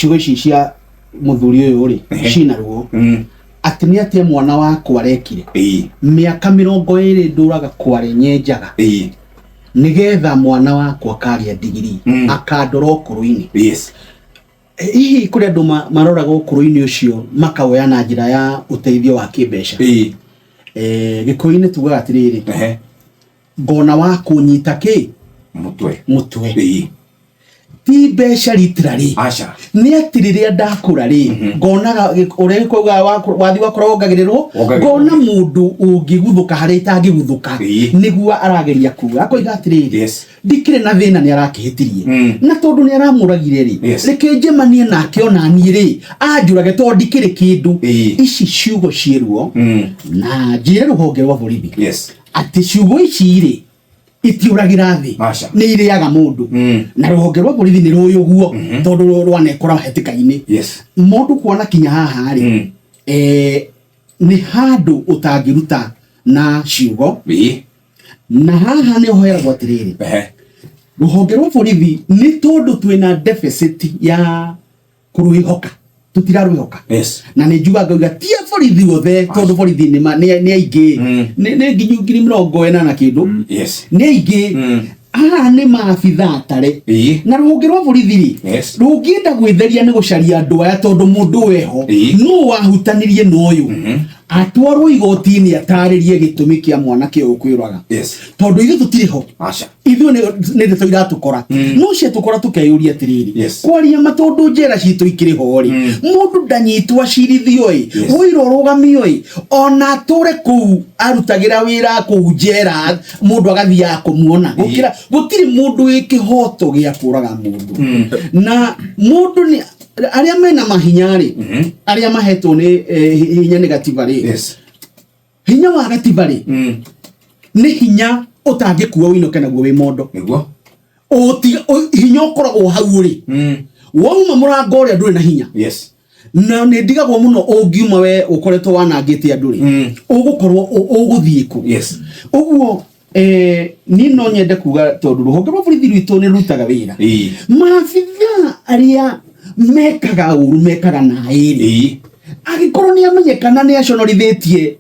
Ciugo ici cia mũthuri ũyũ rĩ cina ruo, atĩ nĩ atĩa mwana wakwa arekire? Mĩaka 20 ndũraga kware nyenjaga nĩgetha mwana wakwa akagĩa ndigiri, akandora ũkũrũ-inĩ. Hihi kũrĩ andũ maroraga ũkũrũ-inĩ ũcio makawoya na njĩra ya ũteithio wa kĩmbeca. Gĩkũyũ-inĩ tugaga atĩrĩrĩ, ngona wa kũnyita kĩ? Mũtwe. Mũtwe. Ti mbeca literally. Aca. Nĩ atĩ rĩrĩa ndakũra rĩ, ngonaga ũrĩa gĩkũyũ wathi wakũra wongagĩrĩrwo. Wongagĩrĩrwo. Ngona mũndũ ũngĩguthũka harĩa itangĩguthũka. Nĩguo arageria kuga, akoiga atĩrĩrĩ, ndikĩrĩ na thĩna, nĩ arakĩhĩtirie, na tondũ nĩ aramũragire rĩ, reke njemanie nake ona niĩ rĩ anjũrage tondũ ndikĩrĩ kĩndũ. Ici ciugo ciĩ ruo, na njĩre rũhonge rwa borithi atĩ ciugo ici rĩ itiũragĩra thĩ. Aca. Nĩ irĩaga mũndũ. Na rũhonge rwa borithi nĩ rũĩ ũguo, tondũ rwanekora hatĩka-inĩ. Mũndũ kuona kinya haha rĩ, nĩ handũ ũtangĩruta na ciugo. Na haha nĩ hoeragwo atĩrĩrĩ, rũhonge rwa borithi, nĩ tondũ twĩna deficit ya kũrwĩhoka, tũtirarwĩhoka. Na nĩ njuga ngauga ti a borithi othe, tondũ borithi nĩ aingĩ. Nĩ nginyu 40,000 kĩndũ. Nĩ aingĩ. Haha nĩ maabitha atare. Na rũhonge rwa borithi rĩ, rũngĩenda gwĩtheria nĩ gũcaria andũ aya, tondũ mũndũ weho nũ wahutanirie na ũyũ, atwarwo igoti-inĩ atarĩrie gĩtũmi kĩa mwanake ũyũ kwĩũraga. Tondũ ithuĩ tũtirĩ ho. Aca. Ithuĩ nĩ ndeto iratũkora, no ciatũkora tũkeyũria atĩrĩrĩ, kwaria ma, tondũ njera citũ ikĩrĩ ho rĩ, mũndũ ndanyitwo acirithio ĩ, ũira ũrũgamio ĩ, ona atũre kũu arutagĩra wĩra kũu njera, mũndũ agathiaga kũmuona, gũkĩra gũtirĩ mũndũ wĩ kĩhoto gĩa kũraga mũndũ. Na mũndũ nĩ arĩa mena mahinya rĩ, arĩa mahetwo nĩ hinya nĩ gatiba rĩ, hinya wa gatiba rĩ, nĩ hinya ũtangĩkua ũinũke naguo wĩ mondo. Hinya ũkoragwo hau ũrĩ. Wauma mũrango ũrĩa ndũrĩ na hinya. Na nĩ ndigagwo mũno ũngiuma we ũkoretwo wanangĩte andũ rĩ, ũgũkorwo ũgũthiĩ kũ? Ũguo niĩ no nyende kuga tondũ rũhonge rwa borithi rwitũ nĩ rũrutaga wĩra, maabitha arĩa mekaga ũru, mekaga naĩ rĩ, angĩkorwo nĩ amenyekana nĩ aconorithĩtie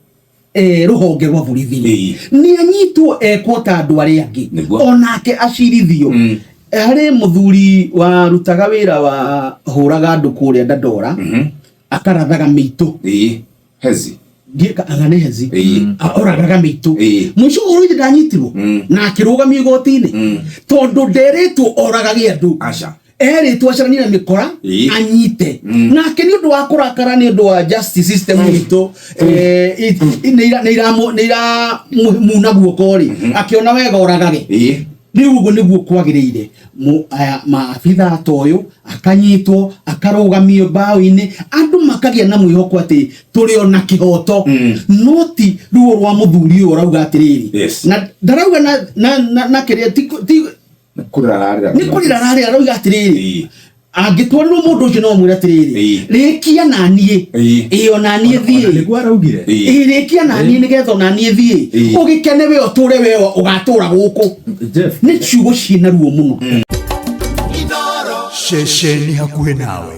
rũhonge rwa borithi rĩ, nĩ anyitwo ekwo ta andũ arĩa angĩ. Onake acirithio. Harĩ mũthuri warutaga wĩra wa hũraga andũ kũrĩa Dandora, akarathaga mĩitũ. Hezi. Anga nĩ Hezi. Oragaga mĩitũ. Mũico ũhoro ithe ndanyitirwo na akĩrũgamio igoti-inĩ, tondũ nderĩtwo oragage andũ. Aca. Erĩtwo acaranie na mĩkora, anyite. Nake nĩ ũndũ wa kũrakara nĩ ũndũ wa justice system itũ, nĩ iramuna guoko rĩ, akĩona wega oragage. Rĩu ũguo nĩguo kwagĩrĩire. Aya maabitha ta ũyũ akanyitwo akarũgamio mbaũ-inĩ, andũ makagĩa na mwĩhoko atĩ tũrĩ ona kĩhoto. No ti ruo rwa mũthuri ũyũ ũrauga atĩrĩrĩ, na ndarauga na kĩrĩa ti Nĩ kũrĩra ararĩra. Nĩ kũrĩra ararĩra, arauga atĩrĩrĩ, angĩtwarĩrwo mũndũ ũcio no amwĩre atĩrĩrĩ, rĩkia na niĩ. Ĩĩ, ona niĩ thiĩ. Nĩguo araugire. Ĩĩ, rĩkia na niĩ nĩgetha ona niĩ thiĩ. Ũgĩkene we, ũtũre we ũgatũra gũkũ. Jeff. Nĩ ciugo ciĩna ruo mũno. Ceceni hakuhĩ nawe.